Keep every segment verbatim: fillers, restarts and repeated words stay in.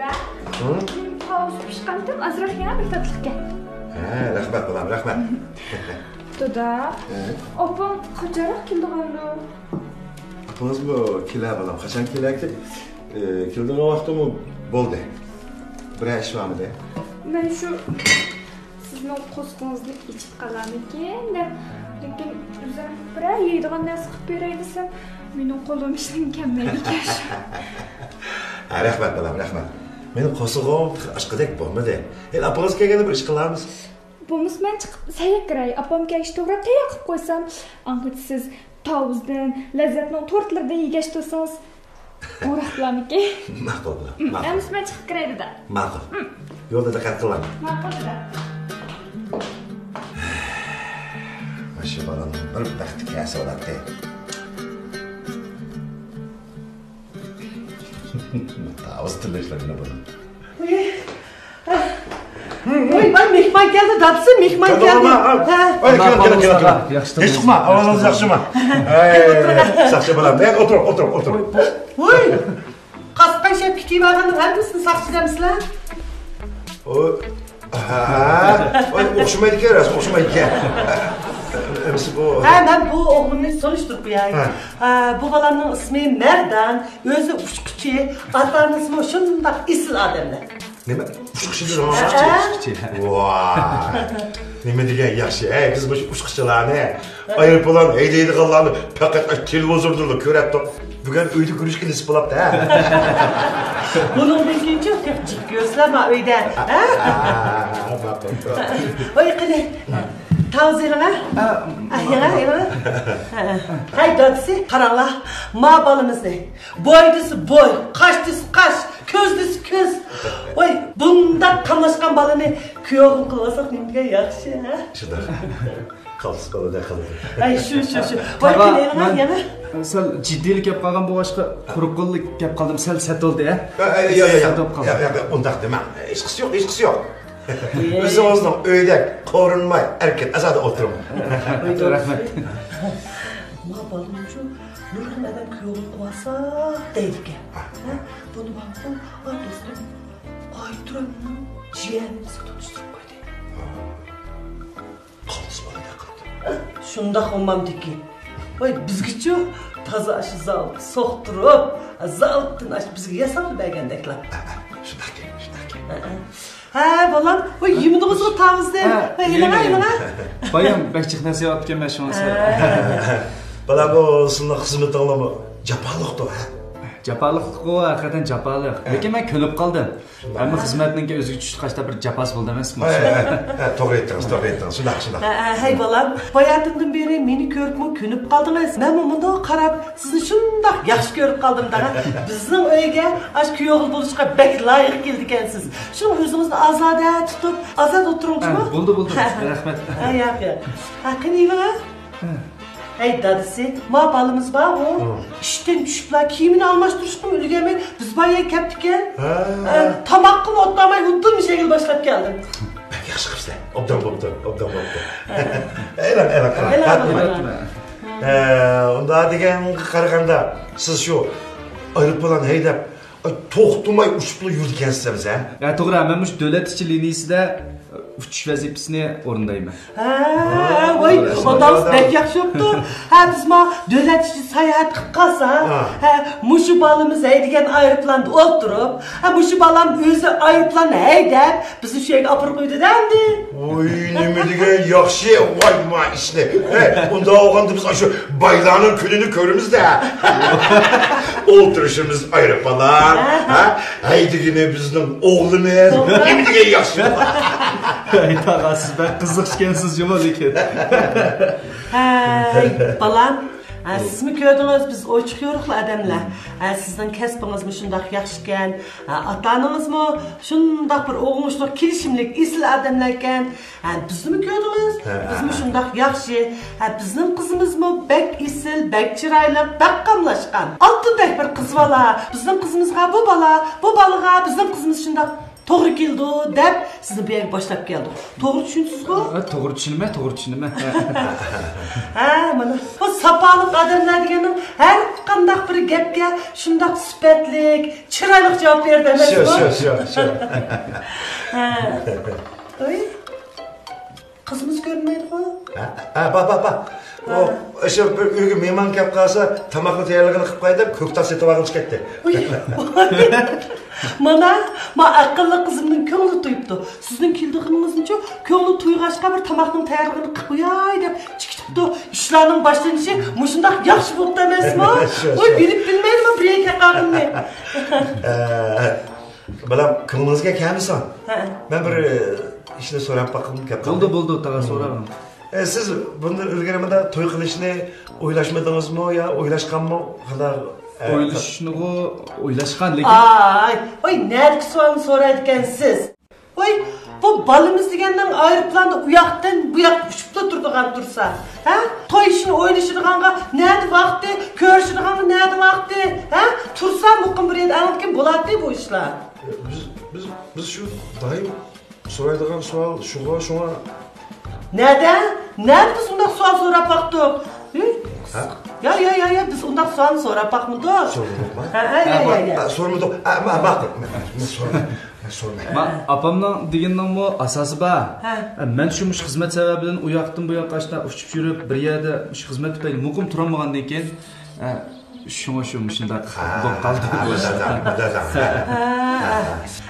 ھە؟ تاۋۇز پىشقانتىم، ئازراق يەڭە، بەك تاتلىقكەن. ھە، رەھمەت بالام، رەھمەت. دادا، ھە؟ ئاپام قاچانراق كېلىدىغاندۇ؟ ئاپىڭىزمۇ كېلە بالام، قاچان كېلەركى؟ ئى، كېلىدىغان ۋاقتىمۇ بولدى. بىرەر ئىش بارمىدى؟ مەن شۇ سىزنىڭ قورسىقىڭىزنى ئېچىپ قالارمىكىن دەپ، لېكىن ئۆزۈم بىرەر يەيدىغان نەرسە قىلىپ بېرەي دېسەم، مېنىڭ قولۇمدىن كەلمەيدىكەن شۇ. ھە، رەھمەت بالام، رەھمەت. مېنىڭ قورسىقىم تېخى ئاچقۇدەك بولمىدى. ھېلى ئاپىڭىز كەلگەندە بىر ئىش قىلارمىز. بولمىسا مەن چىقىپ سەي ھەككىرەي، ئاپام كەلگەچ توغرا تەييار قىلىپ قويسام، ئاڭغىچە سىز تاۋۇزدىن لەززەتنىڭ تورتلىرىدىن يېگەچ تۇرسىڭىز، ئورۇقلامىكى؟ ماقۇل، ماقۇل. ئەمىسە مەن چىقىپ كىرەي، دادا. ماقۇل. يولدا دىققەت قىلىڭ. ماقۇل، دادا. ماشۇ بالامنىڭ بىر بەختى كەلسە بولاتتى. تاۋۇز تىللاشلىرىنى بۇنىڭ. ۋوي، ۋاي، مېھمان كەلدى، دادىسى، مېھمان كەلدى. ھە. ۋاي، كېلىڭ، كېلىڭ، كېلىڭ، كېلىڭ. ھېچ قىلما، ئەھۋالىڭىز ياخشىمۇ؟ ھەي، ساقچى بالام، ھەي، ئولتۇرۇڭ، ئولتۇرۇڭ، ئولتۇرۇڭ. ۋوي، قاسقان شەپكە كىيىۋالغاننىڭ ھەممىسىنى ساقچى دەمسىلەر؟ ھە، ھە. ۋاي، ئوخشىمايدىكەن، راست ئوخشىمايدىكەن. ئەمىسە بۇ. ھە، مەن بۇ ئوغلۇمنى سولۇشتۇرۇپ قوياي. ھە. ھە، بۇ بالامنىڭ ئىسمى مەردان، ئۆزى ئۇچقۇچى، ئاتا-ئانىسىمۇ شۇنداق ئېسىل ئادەملەر. نېمە؟ ئۇچقۇچى دېدىڭىز؟ ھە. ۋاي! نېمە دېگەن ياخشى، ھەي، بىز مۇشۇ ئۇچقۇچىلارنى، ئايروپىلان ھەيدەيدىغانلارنى پەقەت تېلېۋىزوردىلا كۆرەتتۇق. بۈگۈن ئۆيدە كۆرۈشكە نېسىپ بولاپتۇ، ھە؟ بۇنىڭدىن كېيىنچۇ تېخى جىق كۆرسىلەر ما ئۆيدە، ھە؟ ھە، ماقۇل. ۋاي، قېنى، تاۋۇز ئېلىڭ، ھە؟ ھە، يېڭى، يېڭى. ھەي، دادىسى، قاراڭلار، ما بالىمىزنى. بوي دېسە بوي، قاش دېسە قاش، كۆز دېسە كۆز. ۋاي، بۇنداق قاملاشقان بالىنى كۈيەۋ قىلىۋالساق نېمە دېگەن ياخشى، ھە؟ شۇنداق. قالتىس بالىدەك قىلدى. ئەي، شۇ، شۇ، شۇ. ۋاي، تاغا، كېلەيلىڭە، مەن يەنە. سەل جىددىيلا كەپ قالغان بولغاچقا، قۇرۇق قوللا كەپ قالدىم، سەل سەت بولدى، ھە؟ ئە، ئە، ياق، ياق، سەت بولۇپ قالدى. ياق، ياق، ياق، ئۇنداق دېمەڭ. ھېچقىسى يوق، ھېچقىسى يوق. ئۆزىڭىزنىڭ ئۆيدەك قورۇنماي، ئەركىن، ئازادە ئولتۇرۇڭ. رەھمەت. ما بالىنىڭچۇ نۇرغۇن ئادەم كۆڭۈل قىلىۋالسا دەيدىكەن. ھە؟ بۇنى ماڭا، ئا، دوستۇم، ئايتۇرۇمنىڭ جىيەنى بىزگە تونۇشتۇرۇپ قويدى. قالتىس بالىدەك قىلدى. شۇنداق بولمامدىكى. ۋاي، بىزگىچۇ تازا ئاشۇ زاۋۇتتا سوقتۇرۇپ، زاۋۇتتىن ئاشۇ بىزگە ياساپ بەرگەندەكلا. ھە، ھە، شۇنداقكەن، شۇنداقكەن. ھە، ھە. ھە، بالام، ۋاي، يېمىدىڭىزغۇ تاۋۇزنى؟ ھە، ۋاي، ئېلىڭە، يېمىدىم. ئېلىڭە. بايام بەك جىق نەرسە يەۋاتىكەنمەن شۇڭا سەل. ھە. بالام، بۇ سىزنىڭ خىزمىتىڭلارمۇ جاپالىقتۇ، ھە؟ جاپالىقلىققۇ، ھەقىقەتەن جاپالىق. ھە. لېكىن مەن كۆنۈپ قالدىم. ھەممە خىزمەتنىڭكى ئۆزىگە چۈشلۈك خاس بىر جاپاسى بولىدۇ ئەمەسمۇ؟ ھە، ھە، ھە، توغرا ئېيتتىڭىز، توغرا ئېيتتىڭىز. شۇنداق، شۇنداق. ھە، ھە، ھەي بالام، باياتىندىن بېرى مېنى كۆرۈپمۇ كۆنۈپ قالدىڭىز. مەنمۇ مۇنداق قاراپ، سىزنى شۇنداق ياخشى كۆرۈپ قالدىم دەڭە. بىزنىڭ ئۆيگە ئاشۇ كۈيئوغۇل بولۇشقا بەك لايىق كېلىدىكەنسىز. شۇڭا ئۆزىڭىزنى ئازادە تۇتۇپ، ئازاد ئولتۇرۇڭچۇ. ھە، بولدى، بولدى. ھە، ھە. رەھمەت. ھە، ياق، ياق. ھە، قېنى، يېنىڭە. ھە. ھەي، دادىسى، ما بالىمىز بارغۇ، ھە. ئىشتىن چۈشۈپلا كىيىمىنى ئالماشتۇرۇشقىمۇ ئۈلگۈرمەي، بىز بار يەرگە كەپتىكەن. ھە. ھە، تاماققىمۇ ئولتۇرماي، ھۇددىلا مۇشۇ يەرگىلا باشلاپ كەلدىم. بەك ياخشى قىپسىلەر. ئوبدان بوپتۇ، ئوبدان بوپتۇ. ئېلىڭ، ئېلىڭ، قىلىڭ. ئېلىڭ، ھە، ئېلىڭ. ھە، ئۇنداق دېگەنگە قارىغاندا، سىز شۇ ئايروپىلان ھەيدەپ، ئاي، توختىماي ئۇچۇپلا يۈرىدىكەنسىز ئەمىسە، ھە؟ ھە، توغرا، مەن مۇشۇ دۆلەت ئىچى لىنىيىسىدە ئۇچۇش ۋەزىپىسىنى ئورۇندايمەن. ھە، ۋاي، ئاتاڭىز بەك ياخشى بوپتۇ. ھە، بىزمۇ دۆلەت ئىچى ساياھەت قىلىپ قالسا، ھە. ھە، مۇشۇ بالىمىز ھەيدىگەن ئايروپىلاندا ئولتۇرۇپ، ھە، مۇشۇ بالام ئۆزى ئايروپىلان ھەيدەپ، بىزنى شۇ يەرگە ئاپىرىپ قويىدۇ ئەمدى. ۋوي، نېمە دېگەن ياخشى، ۋاي، ما ئىشنى. ھەي، ئۇنداق بولغاندا بىز ئاشۇ بايلارنىڭ كۈنىنى كۆرىمىز-دە. ئولتۇرۇشىمىز ئايروپىلان، ھە؟ ھەيدىگىنى بىزنىڭ ئوغلىمىز. نېمە دېگەن ياخشى. ھەي، تاغا، سىز بەك قىزىق ئىكەنسىز جۇمۇ لېكىن. ھەي، بالام. ھە، سىزمۇ كۆردىڭىز، بىز ئوچۇق يورۇقلا ئادەملەر. ھە، سىزنىڭ كەسپىڭىزمۇ شۇنداق ياخشىكەن. ھە، ئاتا-ئانىڭىزمۇ شۇنداق بىر ئوڭۇشلۇق، كېلىشىملىك، ئېسىل ئادەملەركەن. ھە، بىزنىمۇ كۆردىڭىز، ھە، بىزمۇ شۇنداق ياخشى. ھە، بىزنىڭ قىزىمىزمۇ بەك ئېسىل، بەك چىرايلىق، بەك قاملاشقان. ئالتۇندەك بىر قىز بالا. بىزنىڭ قىزىمىزغا بۇ بالا، بۇ بالىغا بىزنىڭ قىزىمىز شۇنداق. توغرا كېلىدۇ دەپ سىزنى بۇ يەرگە باشلاپ كەلدۇق. توغرا چۈشىنىسىزغۇ؟ ھە، توغرا چۈشىنىمەن، توغرا چۈشىنىمەن. ھە، مانا بۇ ساپالىق ئادەملەر دېگەننىڭ ھەر قانداق بىر گەپكە شۇنداق سۈپەتلىك، چىرايلىق جاۋاب بېرىدۇ ئەمەسمۇ؟ شۇ، شۇ، شۇ، شۇ. ھە. ئۆي؟ قىزىمىز كۆرۈنمەيدىغۇ؟ ھە، ھە، بار، بار، بار. ئۇ، ھە. ئاشۇ بىر ئۆيگە مېھمان كەپ قالسا، تاماقنى تەييارلىغىنى قىلىپ قوياي دەپ، كۆكتات سېتىۋالغىلى چىقاتتى. ئۇي، مانا، ما ئەقىللىق قىزىمنىڭ كۆڭلى تويۇپتۇ. سىزنىڭ كېلىدىغىنىڭىزنىچۇ، كۆڭلى تويغاچقا بىر تاماقنىڭ تەييارلىقىنى قىلىپ قوياي دەپ چىقىپتۇ. ئىشلارنىڭ باشلىنىشى مۇشۇنداق ياخشى بوپتۇ ئەمەسمۇ؟ شۇ، ئۇي، شۇ. بىلىپ بىلمەيدىمۇ بىر يەرگە كەپ قالغىنىنى. ئە، بالام، كۆڭلىڭىزگە كەلمىسۇن. ھە. مەن بىر، ئە، ئىشنى سوراپ باققۇم كەپ قالدى. بولدى، بولدى، تاغا سوراڭ. ئە، سىز بۇندىن ئىلگىرى مۇنداق توي قىلىشنى ئويلاشمىدىڭىزمۇ يا ئويلاشقانمۇ؟ قانداق، ئە، ئويلىشىشنىغۇ ئويلاشقان، لېكىن ئاي، ئوي، نەدىكى سوئالنى سورايدىكەنسىز؟ ۋاي، بۇ بالىمىز دېگەننىڭ ئايروپىلاندا ئۇياقتىن بۇياققا ئۇچۇپلا تۇرىدىغان تۇرسا، ھە؟ توي ئىشىنى ئويلىشىدىغانغا نەدە ۋاقتى، كۆرۈشىدىغانغا نەدە ۋاقتى، ھە؟ تۇرسا مۇقىم بىر يەردە ئەڭلىكىن بولاتتى بۇ ئىشلار. بىز، بىز، بىز شۇ دائىم سورايدىغان سوئال شۇغۇ، شۇڭا. نەدە؟ نەدە بىز ئۇنداق سوئال سوراپ باقتۇق؟ ھە؟ ھە؟ يا، يا، يا، يا، بىز ئۇنداق سوئالنى سوراپ باقمىدۇق. سورىمىدۇقما؟ ھە، ھە، يا، يا، يا، يا. ھە، سورىمىدۇق. ھە، ما، ماقۇل. مەن، مەن سورىماي. مەن سورىماي. ما، ئاپامنىڭ دېگىنىنىڭمۇ ئاساسى بار. ھە. ھە، مەن شۇ مۇشۇ خىزمەت سەۋەبىدىن ئۇ ياقتىن بۇ ياققا ئاشۇنداق ئۇچۇپ يۈرۈپ، بىر يەردە مۇشۇ خىزمەت تۈپەيلى مۇقىم تۇرالمىغاندىن كېيىن، ھە، شۇڭا شۇ مۇشۇنداق بولۇپ قالدى. ھە، ھە، ھە، ھە. ھە،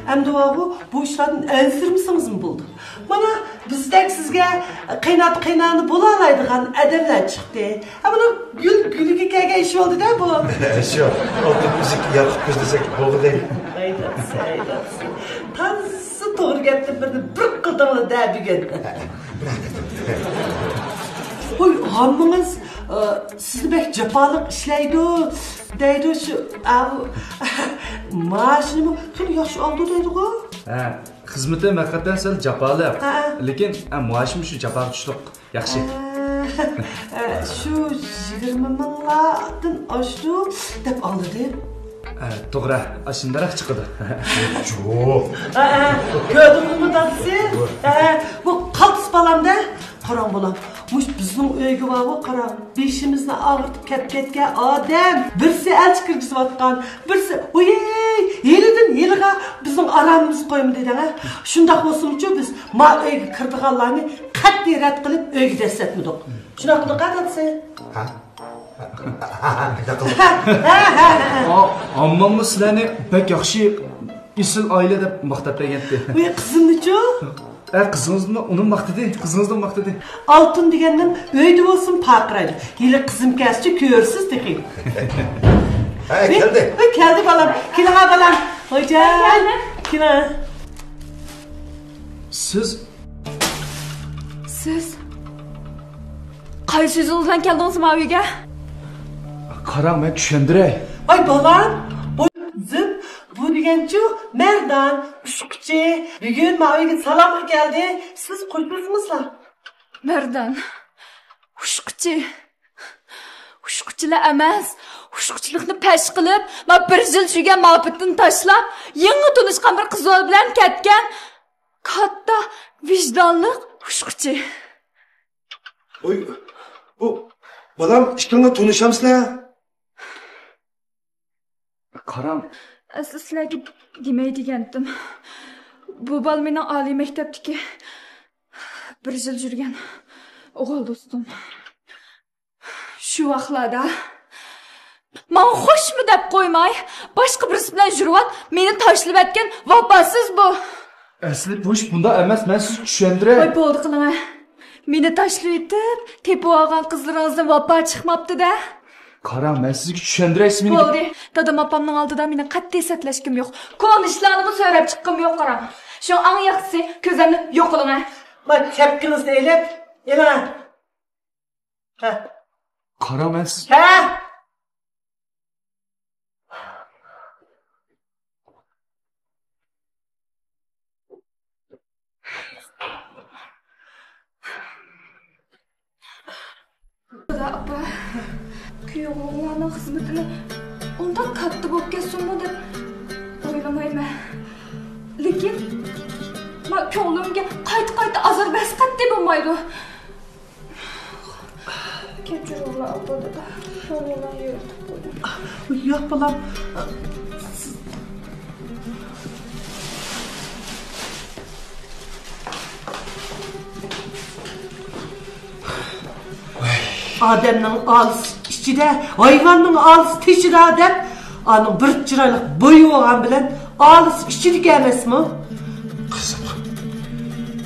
ئەمدى ۋاغۇ بۇ ئىشلاردىن ئەنسىرىمىسىڭىزمۇ بولىدۇ. مانا بىزدەك سىزگە قېينات قېينانا بولالايدىغان ئادەملەر چىقتى. ھە، بۇنىڭ گۈل گۈلىگە كەلگەن ئىش بولدى-دە بۇ. شۇ، ئالتۇن ئۈزۈك ياقۇت كۆزلىسەك بولغۇدەك. ھەيدەپسىز، ھەيدەپسىز. تازا توغرا گەپتىن بىرنى بىر قىلدىڭلار-دە بۈگۈن. ھوي، ھاممىڭىز، ئە، سىزنى بەك جاپالىق ئىشلەيدۇ دەيدۇ، شۇ، ئاۋۇ، مائاشىنىمۇ خېلى ياخشى ئالىدۇ دەيدىغۇ؟ ھە، خىزمىتىم ھەقىقەتەن سەل جاپالىق. ھە. لېكىن، ئە، مائاشىم شۇ جاپاغا تۇشلۇق. ياخشى. ئە، ئە، شۇ يىگىرمە مىڭلاردىن ئاشىدۇ دەپ ئاڭلىدىم. ئە، توغرا، ئاشۇنداقراق چىقىدۇ. جۇ. ئە، ئە، كۆردۈڭمۇ دادىسى؟ ئە، ئە، بۇ قالتىس بالام-دە. قاراڭ بالام، مۇشۇ بىزنىڭ ئۆيگە بارغۇ، قاراڭ. بېشىمىزنى ئاغرىتىپ كەپ كەتكەن ئادەم. بىرسى ئەلچى كىرگۈزۈۋاتقان، بىرسى، ۋوي، ھېلىدىن ھېلىغا بىزنىڭ ئارامىمىزنى قويمىدى دەڭە. شۇنداق بولسىمۇچۇ بىز ما ئۆيگە كىرىدىغانلارنى قەتئىي رەت قىلىپ ئۆيگە دەسسەتمىدۇق. شۇنداق قىلدۇق-ھە دادىسى؟ ھە؟ ھە، ھە، ھە، ھە، شۇنداق قىلدۇق. ھە، ھە، ھە، ھە. ئا-، ئامماممۇ سىلەرنى بەك ياخشى ئېسىل ئائىلە دەپ ماختاپ بەرگەنتى. ۋوي، قىزىمنىچۇ؟ ئە، قىزىڭىزمۇ ئۇنىمۇ ماختىدى، قىزىڭىزنىمۇ ماختىدى. ئالتۇن دېگەننىڭ ئۆيدە بولسىمۇ پارقىرايدۇ. ھېلى قىزىم كەلسىچۇ كۆرىسىز تېخى. ھە، كەلدى. ھە، كەلدى بالام. كېلىڭە بالام. ھويجان، كېلىڭە. سىز؟ سىز قايسى يۈزىڭىز بىلەن كەلدىڭىز ماۋۇ ئۆيگە؟ قاراڭ، مەن چۈشەندۈرەي. ۋاي بالام، بۇ قىزىم، بۇ دېگەنچۇ مەردان، ئۇچقۇچى. بۈگۈن ماۋۇ ئۆيگە سالامغا كەلدى. سىز قوشنىسىمىزلا؟ مەردان، ئۇچقۇچى. ئۇچقۇچىلا ئەمەس، ئۇچقۇچىلىقنى پەش قىلىپ، ما بىر يىل سۈرگەن مۇھەببىتىنى تاشلاپ، يېڭى تونۇشقان بىر قىز بالا بىلەن كەتكەن كاتتا ۋىجدانلىق ئۇچقۇچى. ۋوي، بۇ بالام ئىككىڭلار تونۇشامسىلەر؟ قاراڭ. ئەسلى سىلەرگە دېمەي دېگەنتىم. بۇ بالا مېنىڭ ئالىي مەكتەپتىكى بىر يىل يۈرگەن ئوغۇل دوستۇم. شۇ ۋاقىتلاردا ماڭا خوشمۇ دەپ قويماي، باشقا بىرسى بىلەن يۈرۈۋات، مېنى تاشلىۋەتكەن ۋاپاسىز بۇ. ئەسلى بۇ ئىش بۇنداق ئەمەس، مەن سىزگە چۈشەندۈرەي. ۋاي، بولدى قىلىڭە. مېنى تاشلىۋېتىپ، تېپىۋالغان قىزلىرىڭىزدىن ۋاپا چىقماپتۇ-دە. قاراڭ، مەن سىزگە چۈشەندۈرەي، سىز مېنى. بولدى. دادام ئاپامنىڭ ئالدىدا مېنىڭ قەتئىي سەتلەشكۈم يوق. كونا ئىشلارنىمۇ سۆرەپ چىققۇم يوق، قاراڭ. شۇڭا ئەڭ ياخشىسى كۆزۈمدىن يوقىلىڭە. مانا چەپكىڭىزنى ئېلىپ، ئېلىڭە. ھە. قاراڭ، مەن سىز. ھە. خۇدا ئاپا، كۈيئوغلۇڭلارنىڭ خىزمىتىنى ئۇنداق كاتتا بولۇپ كەتسۇنمۇ دەپ ئويلىمايمەن. لېكىن بولمايدۇ. كەچۈرۈڭلار، ئاپا، دادا. سورۇنلارنى يىغىپ قويدۇم. ياق، بالام. ئادەمنىڭ ئالىسى ئىچىدە، ھايۋاننىڭ ئالىسى تېشىدا دەپ، ئانىڭ بىر چىرايلىق بويى بولغان بىلەن ئالىسى ئىچىدىكى ئەمەسمۇ؟ قىزىم،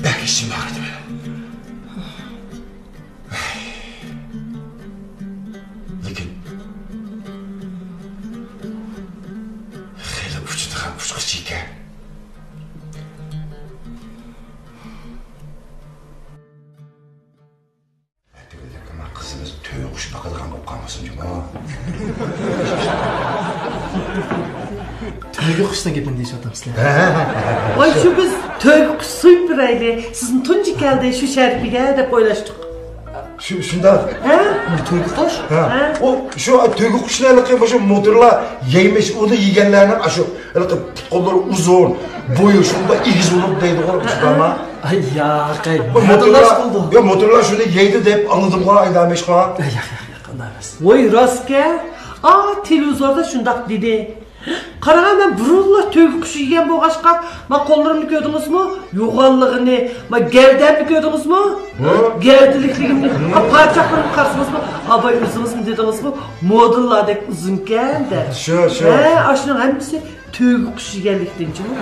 بەك ئىچىم ئاغرىدى مېنىڭ. لېكىن خېلى ئۇچىدىغان ئۇچقۇچى ئىكەن. ئەتىگۈنلەرگە ما قىزىمىز تۆگە قۇشى باقىدىغان بولۇپ قالمىسۇن جۇمۇ؟ تۆگە قۇشنىڭ گېپىنى دېيىشىۋاتامسىلەر؟ ۋاي، شۇ بىز تۆگە قۇش سويۇپ بېرەيلى. سىزنى تۇنجى كەلدى شۇ شەرىپىگە دەپ ئويلاشتۇق. شۇ، شۇنداق. ھە؟ تۆگە قۇش؟ ھە. ھە. ئۇ، شۇ تۆگە قۇشنى ھېلىقى مۇشۇ مودېللار يەيمىش، ئۇنى يېگەنلەرنىڭ ئاشۇ ھېلىقى پۇت-قوللىرى ئۇزۇن، بويى شۇنداق ئېگىز بولۇپ دەيدىغۇ، شۇنداقما؟ ئاي، ياق، ئاي، بۇ مودېللار، يا، مودېللار شۇنى يەيدۇ دەپ ئاڭلىدىمغۇ، ئايلامىشقا. ئاي، ياق، ياق، ياق، ئۇنداق ئەمەس. ۋاي، راستكەن. ئا، تېلېۋىزوردا شۇنداق دېدى. قاراڭا، مەن بۇرۇنلا تۆگە قۇشى يېگەن بولغاچقا، ما قوللىرىمنى كۆردىڭىزمۇ؟ يوغانلىقىنى، ما گەۋدەمنى كۆردىڭىزمۇ؟ ھە؟ گەۋدىلىكلىكىمنى، ھە؟ ھا، پاچاقلىرىمنى قارىسىڭىزمۇ؟ ئا، باي، ئۆزىڭىزمۇ دېدىڭىزمۇ؟ مودېللاردەك ئۇزۇنكەن دەپ. شۇ، شۇ. ھە، ئاشۇنىڭ ھەممىسى تۆگە قۇشى يېگەنلىكتىن جۇمۇ.